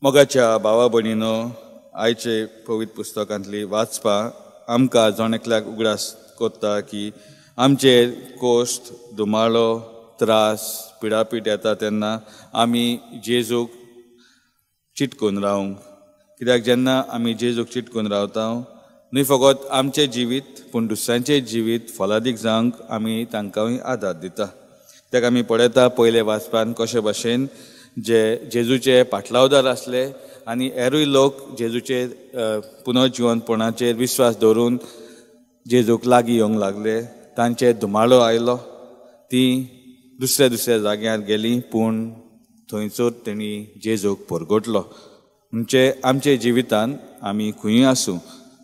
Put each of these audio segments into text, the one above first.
मोगाच्या भावा भयणीनो, आयचे पवित्र पुस्तकांतली वाचपां आमकां जण एकल्याक उगडास कोत्ता की आमचेर कोश्ट, धुमाळो, त्रास, पिडापीट येता तेन्ना आमी जेजूक चिटकून रावंक. कित्याक जेन्ना आमी जेजूक चिटकून रावता न्हय फकत आमचें जिवीत पूण दुसऱ्यांचें जिवीत फलादीक जावंक आमी तांकांय आदार दिता. कित्याक आमी पळयता पयले वाचपान कशे भशेन जे जेजूचे पाटलावदार आसले आनी हेरूय लोक जेजूचेर पुनर्जिवनपणाचेर विश्वास दवरून जेजूक लागीं येवंक लागले. तांचेर धुमाळो आयलो, ती दुसऱ्या दुसऱ्या जाग्यार गेली पूण थंयसर तेणी जेजूक परगटलो. म्हणजे आमच्या जिवितान आमी खंयूय आसूं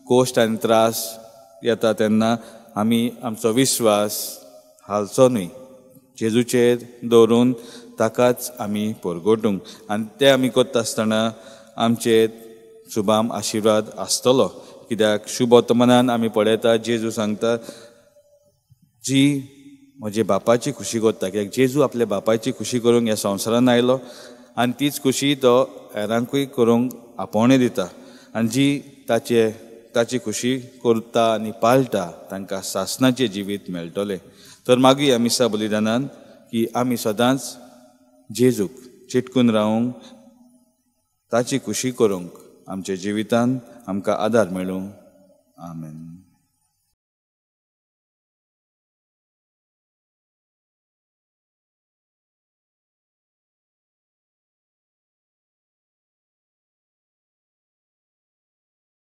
कोश्ट आनी त्रास येता तेन्ना आमी आमचो विश्वास हालचो न्हय, जेजूचेर दवरून ताकाच आमी परगटूंक. आनी ते आमी करता आसतना आमचेर शुभाम आशिर्वाद आसतलो. कित्याक शुभवर्तमानान आमी पळयता जेजू सांगता जी म्हजे बापाची खुशी करता. कित्याक जेजू आपल्या बापायची खुशी करूंक ह्या संवसारान आयलो आनी तीच खुशी तो हेरांकूय करूंक आपोवणें दिता. आनी जी ताची खुशी करता आनी पाळटा तांकां सासणाचें जिवीत मेळटलें. तर मागीर ह्या मिसा बलिदानान की आमी सदांच जेजूक चिटकून रावूंक, ताची खुशी करूंक आमच्या जिवितान आमकां आदार मेळूं. आमेन.